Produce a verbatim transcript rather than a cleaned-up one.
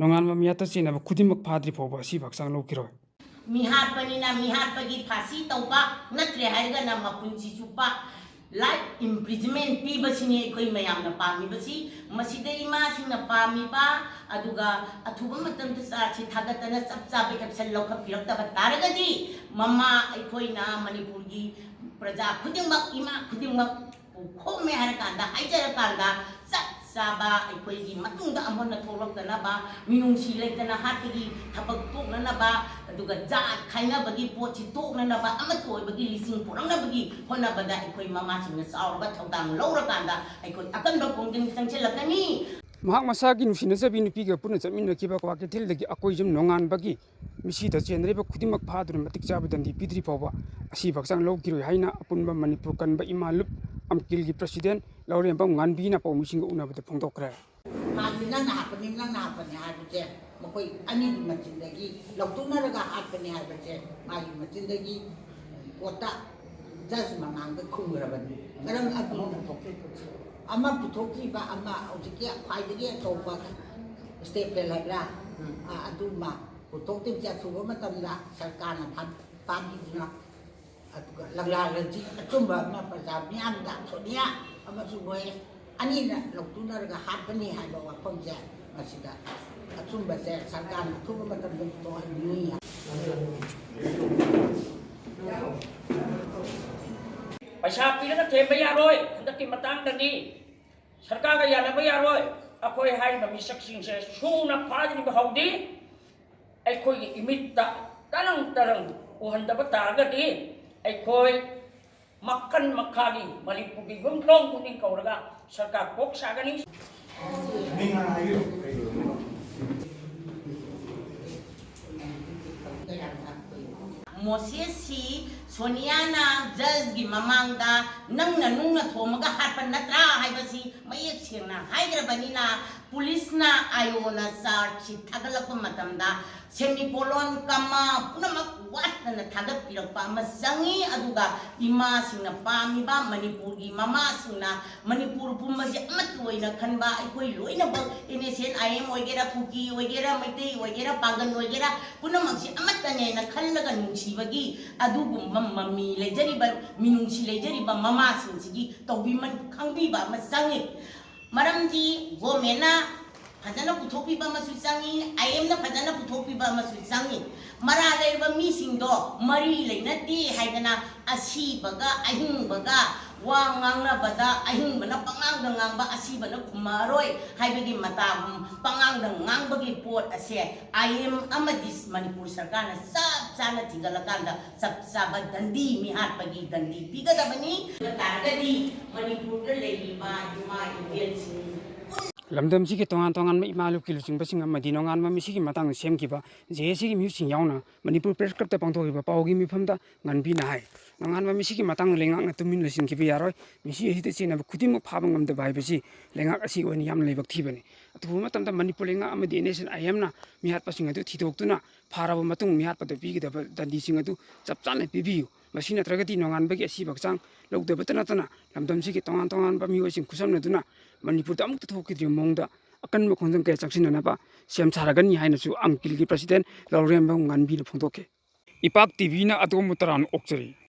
ꯅꯣꯡꯉꯥꯟꯕ ꯃꯤꯍꯥꯠꯇ ꯆꯦꯟꯅꯕ ꯈꯨꯗꯤꯡꯃꯛ ꯐꯥꯗ꯭ꯔꯤ ꯐꯥꯎꯕ ꯑꯁꯤꯕ ꯍꯛꯆꯥꯡ ꯂꯧꯈꯤꯔꯣꯏ꯫ ꯃꯤꯍꯥꯠꯄꯅꯤꯅ ꯃꯤꯍꯥꯠꯄꯒꯤ ꯐꯥꯁꯤ ꯇꯧꯕ, ꯅꯠꯇ꯭ꯔꯦ ꯍꯥꯏꯔꯒꯅ ꯃꯄꯨꯟꯁꯤ ꯆꯨꯞꯄ life imprisonment ꯄꯤꯕꯁꯤꯅꯤ ꯑꯩꯈꯣꯏ ꯃꯌꯥꯝꯅ ꯄꯥꯝꯃꯤꯕꯁꯤ꯫ ꯃꯁꯤꯗ ꯏꯃꯥꯁꯤꯡꯅ ꯄꯥꯝꯃꯤꯕ, ꯑꯗꯨꯒ ꯑꯊꯨꯕ ꯃꯇꯝꯗ ꯆꯥꯁꯤ ꯊꯥꯒꯠꯇꯅ ꯆꯞ ꯆꯥꯕ action ꯂꯧꯈꯠꯄꯤꯔꯛꯇꯕ ꯇꯥꯔꯒꯗꯤ, ꯃꯃꯥ ꯑꯩꯈꯣꯏꯅ ꯃꯅꯤꯄꯨꯔꯒꯤ ꯄ꯭ꯔꯖꯥ ꯈꯨꯗꯤꯡꯃꯛ, ꯏꯃꯥ ꯈꯨꯗꯤꯡꯃꯛ ꯈꯣꯝꯃꯦ ꯍꯥꯏꯔꯀꯥꯟꯗ, ꯍꯥꯏꯖꯔꯀꯥꯟꯗ, ꯆꯞ ꯆꯥꯕ ꯑꯩꯈꯣꯏꯒꯤ ꯃꯇꯨꯡꯗ ꯑꯃꯨꯛ ꯍꯟꯅ ꯊꯣꯛꯂꯛꯇꯅꯕ, ꯃꯤꯅꯨꯡꯁꯤ ꯂꯩꯇꯅ ꯍꯥꯠꯄꯒꯤ ꯊꯕꯛ ꯇꯣꯛꯅꯅꯕ, ꯑꯗꯨꯒ ꯖꯥꯠ ꯈꯥꯏꯅꯕꯒꯤ ꯄꯣꯠꯁꯤ ꯇꯣꯛꯅꯅꯕ, ꯑꯃꯠꯇ ꯑꯣꯏꯕꯒꯤ ꯂꯤꯁꯤꯡ ꯄꯨꯔꯛꯅꯕꯒꯤ ꯍꯣꯠꯅꯕꯗ ꯑꯩꯈꯣꯏ ꯃꯃꯥꯁꯤꯡꯅ ꯆꯥꯎꯔꯕ ꯊꯧꯗꯥꯡ ꯂꯧꯔꯀꯥꯟꯗ ꯑꯩꯈꯣꯏ ꯑꯀꯟꯕ ꯈꯣꯡꯖꯪ ꯆꯪꯁꯤꯜꯂꯛꯀꯅꯤ꯫ ꯃꯍꯥꯛ ꯃꯁꯥꯒꯤ ꯅꯨꯡꯁꯤꯅꯖꯕꯤ ꯅꯨꯄꯤꯒ ꯄꯨꯟꯅ ꯆꯠꯃꯤꯟꯅꯈꯤꯕ ꯀ꯭ꯋꯥꯀꯩꯊꯦꯜꯗꯒꯤ ꯑꯀꯣꯏꯖꯝ ꯅꯣꯡꯉꯥꯟꯕꯒꯤ ꯃꯤꯁꯤꯗ ꯆꯦꯟꯅꯔꯤꯕ ꯈꯨꯗꯤꯡꯃꯛ ꯐꯥꯗꯨꯅ ꯃꯇꯤꯛ ꯆꯥꯕ ꯗꯟꯗꯤ ꯄꯤꯗ꯭ꯔꯤ ꯐꯥꯎꯕ ꯑꯁꯤꯕ ꯍꯛꯆꯥꯡ ꯂꯧꯈꯤꯔꯣꯏ ꯍꯥꯏꯅ ꯑꯄꯨꯟꯕ ꯃꯅꯤꯄꯨꯔ ꯀꯟꯕ ꯏꯃꯥ ꯂꯨꯞ ꯑꯝꯀꯤꯜꯒꯤ president ꯂꯧꯔꯦꯝꯕꯝ ꯉꯥꯟꯕꯤꯅ ꯄꯥꯎꯃꯤꯁꯤꯡꯒ ꯎꯅꯕꯗ ꯐꯣꯡꯗꯣꯛꯈ꯭ꯔꯦ꯫ ꯃꯥꯁꯦ ꯅꯪꯅ ꯍꯥꯞꯄꯅꯤ, ꯅꯪꯅ ꯍꯥꯞꯄꯅꯤ ꯍꯥꯏꯕꯁꯦ ꯃꯈꯣꯏ ꯑꯅꯤꯒꯤ ꯃꯆꯤꯟꯗꯒꯤ ꯂꯧꯊꯣꯛꯅꯔꯒ ꯍꯥꯠꯄꯅꯤ ꯍꯥꯏꯕꯁꯦ ꯃꯥꯒꯤ ꯃꯆꯤꯟꯗꯒꯤ ꯀꯣꯔꯠꯇ ꯖꯁ ꯃꯃꯥꯡꯗ ꯈꯨꯝꯈ꯭ꯔꯕꯅꯤ꯫ ꯃꯔꯝ ꯑꯗꯨꯅ ꯑꯃ ꯄꯨꯊꯣꯛꯇ꯭ꯔꯤꯕ ꯑꯃ ꯍꯧꯖꯤꯛꯀꯤ ꯈ꯭ꯋꯥꯏꯗꯒꯤ ꯑꯆꯧꯕ step ꯍꯥꯏꯕ꯭ꯔꯥ? ꯑ, ꯑꯗꯨꯃ ꯄꯨꯊꯣꯛꯇ꯭ꯔꯤꯕꯁꯦ ꯑꯊꯨꯕ ꯃꯇꯝꯗ ꯁꯔꯀꯥꯔꯅ ꯐꯥ-, ꯐꯥꯕꯤꯗꯨꯅ ꯑꯗꯨꯒ ꯂꯪꯂꯥ ꯔꯟꯖꯤꯠ ꯑꯆꯨꯝꯕ ꯑꯃ ꯄ꯭ꯔꯖꯥ ꯃꯤꯌꯥꯝꯗ ꯁꯣꯅꯤꯌꯥ ꯑꯃꯁꯨꯡ ꯃꯣꯏ ꯑꯅꯤꯅ ꯂꯧꯊꯣꯛꯅꯔꯒ ꯍꯥꯠꯄꯅꯤ ꯍꯥꯏꯕ ꯋꯥꯐꯝꯁꯦ ꯃꯁꯤꯗ ꯑꯆꯨꯝꯕꯁꯦ ꯁꯔꯀꯥꯔꯅ ꯑꯊꯨꯕ ꯃꯇꯝꯗ ꯄꯨꯊꯣꯛꯍꯟꯅꯤꯡꯏ꯫ ꯄꯩꯁꯥ ꯄꯤꯔꯒ ꯊꯦꯝꯕ ꯌꯥꯔꯣꯏ꯫ ꯍꯟꯗꯛꯀꯤ ꯃꯇꯥꯡꯗꯗꯤ ꯁꯔꯀꯥꯔꯒ ꯌꯥꯅꯕ ꯌꯥꯔꯣꯏ꯫ ꯑꯩꯈꯣꯏ ꯍꯥꯏꯔꯤꯕ ꯃꯤꯁꯛꯁꯤꯡꯁꯦ ꯁꯨꯅ ꯐꯥꯗ꯭ꯔꯤꯕ ꯍꯧꯗꯤ ꯑꯩꯈꯣꯏꯒꯤ ꯏꯃꯤꯠꯇ ꯇꯔꯪ ꯇꯔꯪ ꯎꯍꯟꯗꯕ ꯇꯥꯔꯒꯗꯤ ꯑꯩꯈꯣꯏ ꯃꯈꯜ ꯃꯈꯥꯒꯤ ꯃꯅꯤꯄꯨꯔꯒꯤ ꯌꯨꯝꯊꯣꯡ ꯈꯨꯗꯤꯡ ꯀꯧꯔꯒ ꯁꯔꯀꯥꯔ ꯀꯣꯛ ꯁꯥꯒꯅꯤ꯫ ꯃꯣꯁꯦꯁꯁꯤ ꯁꯣꯅꯤꯌꯥꯅ ꯖꯁꯒꯤ ꯃꯃꯥꯡꯗ ꯅꯪꯅ ꯅꯨꯡꯅ ꯊꯣꯝꯃꯒ ꯍꯥꯠꯄ ꯅꯠꯇ꯭ꯔꯥ ꯍꯥꯏꯕꯁꯤ ꯃꯌꯦꯛ ꯁꯦꯡꯅ ꯍꯥꯏꯈ꯭ꯔꯕꯅꯤꯅ, ꯄꯨꯂꯤꯁꯅ ꯑꯥꯏꯑꯣꯅ ꯆꯥꯔꯖꯁꯤ ꯊꯥꯒꯠꯂꯛꯄ ꯃꯇꯝꯗ ꯁꯦꯃꯤꯀꯣꯂꯣꯟ, ꯀꯃꯥ ꯄꯨꯝꯅꯃꯛ ꯋꯥꯠꯇꯅ ꯊꯥꯒꯠꯄꯤꯔꯛꯄ ꯑꯃ ꯆꯪꯉꯤ꯫ ꯑꯗꯨꯒ ꯏꯃꯥꯁꯤꯡꯅ ꯄꯥꯝꯃꯤꯕ, ꯃꯅꯤꯄꯨꯔꯒꯤ ꯃꯃꯥꯁꯤꯡꯅ ꯃꯅꯤꯄꯨꯔ ꯄꯨꯝꯕꯁꯦ ꯑꯃꯠꯇ ꯑꯣꯏꯅ ꯈꯟꯕ, ꯑꯩꯈꯣꯏ ꯂꯣꯏꯅꯃꯛ N S N, I M ꯑꯣꯏꯒꯦꯔꯥ, ꯀꯨꯀꯤ ꯑꯣꯏꯒꯦꯔꯥ, ꯃꯩꯇꯩ ꯑꯣꯏꯒꯦꯔꯥ, ꯄꯥꯡꯒꯟ ꯑꯣꯏꯒꯦꯔꯥ, ꯄꯨꯝꯅꯃꯛꯁꯦ ꯑꯃꯠꯇꯅꯦꯅ ꯈꯜꯂꯒ ꯅꯨꯡꯁꯤꯕꯒꯤ ꯑꯗꯨꯒꯨꯝꯕ ꯃꯃꯤ ꯂꯩꯖꯔꯤꯕ, ꯃꯤꯅꯨꯡꯁꯤ ꯂꯩꯖꯔꯤꯕ ꯃꯃꯥꯁꯤꯡꯁꯤꯒꯤ ꯇꯧꯕꯤꯃꯜ ꯈꯪꯕꯤꯕ ꯑꯃ ꯆꯪꯉꯤ꯫ ꯃꯔꯝꯗꯤ ꯒꯣꯔꯃꯦꯟꯅ ꯐꯖꯅ ꯄꯨꯊꯣꯛꯄꯤꯕ ꯑꯃꯁꯨ ꯆꯪꯉꯤ, ꯑꯥꯏ ꯑꯦꯝꯅ ꯐꯖꯅ ꯄꯨꯊꯣꯛꯄꯤꯕ ꯑꯃꯁꯨ ꯆꯪꯉꯤ꯫ ꯃꯔꯥꯜ ꯂꯩꯔꯕ ꯃꯤꯁꯤꯡꯗꯣ ꯃꯔꯤ ꯂꯩꯅꯗꯦ ꯍꯥꯏꯗꯅ ꯑꯁꯤꯕꯒ ꯑꯍꯤꯡꯕꯒ ꯋꯥ ꯉꯥꯡꯅꯕꯗ ꯑꯍꯤꯡꯕꯅ ꯄꯉꯥꯡꯗ ꯉꯥꯡꯕ, ꯑꯁꯤꯕꯅ ꯈꯨꯝꯃꯛꯑꯔꯣꯏ ꯍꯥꯏꯕꯒꯤ ꯃꯇꯥꯒꯨꯝ ꯄꯉꯥꯡꯗ ꯉꯥꯡꯕꯒꯤ ꯄꯣꯠ ꯑꯁꯦ ꯑꯥꯏ ꯑꯦꯝ ꯑꯃꯗꯤ ꯃꯅꯤꯄꯨꯔ ꯁꯔꯀꯥꯔꯅ ꯆꯞ ꯆꯥꯅ ꯊꯤꯒꯠꯂꯀꯥꯟꯗ ꯆꯞ ꯆꯥꯕ ꯗꯟꯗꯤ, ꯃꯤꯍꯥꯠꯄꯒꯤ ꯗꯟꯗꯤ ꯄꯤꯒꯗꯕꯅꯤ꯫ ꯇꯥꯔꯒꯗꯤ ꯃꯅꯤꯄꯨꯔꯗ ꯂꯩꯔꯤꯕ ꯏꯃꯥ ꯏꯕꯦꯜꯁꯤꯡ ꯂꯝꯗꯝꯁꯤꯒꯤ ꯇꯣꯉꯥꯟ ꯇꯣꯉꯥꯟꯕ ꯏꯃꯥ ꯂꯨꯞꯀꯤ ꯂꯨꯆꯤꯡꯕꯁꯤꯡ ꯑꯃꯗꯤ ꯅꯣꯡꯉꯥꯟꯕ ꯃꯤꯁꯤꯒꯤ ꯃꯇꯥꯡꯗ ꯁꯦꯝꯈꯤꯕ ꯖꯦ ꯑꯦ ꯁꯤꯒꯤ ꯃꯤꯍꯨꯠꯁꯤꯡ ꯌꯥꯎꯅ ꯃꯅꯤꯄꯨꯔ ꯄ꯭ꯔꯦꯁ ꯀ꯭ꯂꯕꯇ ꯄꯥꯡꯊꯣꯛꯈꯤꯕ ꯄꯥꯎꯒꯤ ꯃꯤꯐꯝꯗ ꯉꯥꯟꯕꯤꯅ ꯍꯥꯏ, ꯅꯣꯡꯉꯥꯟꯕ ꯃꯤꯁꯤꯒꯤ ꯃꯇꯥꯡꯗ ꯂꯩꯉꯥꯛꯅ ꯇꯨꯃꯤꯟ ꯂꯩꯁꯤꯟꯈꯤꯕ ꯌꯥꯔꯣꯏ꯫ ꯃꯤꯁꯤ ꯑꯁꯤꯗ ꯆꯦꯟꯅꯕ ꯈꯨꯗꯤꯡꯃꯛ ꯐꯥꯕ ꯉꯝꯗꯕ ꯍꯥꯏꯕꯁꯤ ꯂꯩꯉꯥꯛ ꯑꯁꯤꯒꯤ ꯑꯣꯏꯅ ꯌꯥꯝꯅ ꯂꯥꯏꯕꯛ ꯊꯤꯕꯅꯤ꯫ ꯑꯊꯨꯕ ꯃꯇꯝꯗ ꯃꯅꯤꯄꯨꯔ ꯂꯩꯉꯥꯛ ꯑꯃꯗꯤ ꯑꯦꯟ ꯑꯦꯁ ꯑꯦꯟ ꯑꯥꯏ ꯑꯦꯝꯅ ꯃꯤꯍꯥꯠꯄꯁꯤꯡ ꯑꯗꯨ ꯊꯤꯗꯣꯛꯇꯨꯅ ꯐꯥꯔꯕ ꯃꯇꯨꯡ ꯃꯤꯍꯥꯠꯄꯗ ꯄꯤꯒꯗꯕ ꯗꯟꯗꯤꯁꯤꯡ ꯑꯗꯨ ꯆꯞ ꯆꯥꯅ ꯄꯤꯕꯤꯌꯨ꯫ ꯃꯁꯤ ꯅꯠꯇ꯭ꯔꯒꯗꯤ ꯅꯣꯡꯉꯥꯟꯕꯒꯤ ꯑꯁꯤꯕ ꯍꯛꯆꯥꯡ ꯂꯧꯗꯕꯇ ꯅꯠꯇꯅ ꯂꯝꯗꯝꯁꯤꯒꯤ ꯇꯣꯉꯥꯟ ꯇꯣꯉꯥꯟꯕ ꯃꯤꯑꯣꯏꯁꯤꯡ ꯈꯨꯠꯁꯝꯅꯗꯨꯅ ꯃꯅꯤꯄꯨꯔꯗ ꯑꯃꯨꯛꯇ ꯊꯣꯛꯈꯤꯗ꯭ꯔꯤꯕ ꯃꯑꯣꯡꯗ ꯑꯀꯟꯕ ꯈꯣꯡꯖꯪ ꯀꯌꯥ ꯆꯪꯁꯤꯟꯅꯅꯕ ꯁꯦꯝ ꯁꯥꯔꯒꯅꯤ ꯍꯥꯏꯅꯁꯨ ꯑꯪꯀꯤꯜꯒꯤ ꯄ꯭ꯔꯁꯤꯗꯦꯟ ꯂꯧꯔꯦꯝꯕꯝ ꯉꯥꯟꯕꯤꯅ ꯐꯣꯡꯗꯣꯛꯈꯤ꯫ ꯏꯄꯥꯛ ꯇꯤꯚꯤꯅ ꯑꯗꯣꯝꯕꯨ ꯇꯔꯥꯝꯅ ꯑꯣꯛꯆꯔꯤ꯫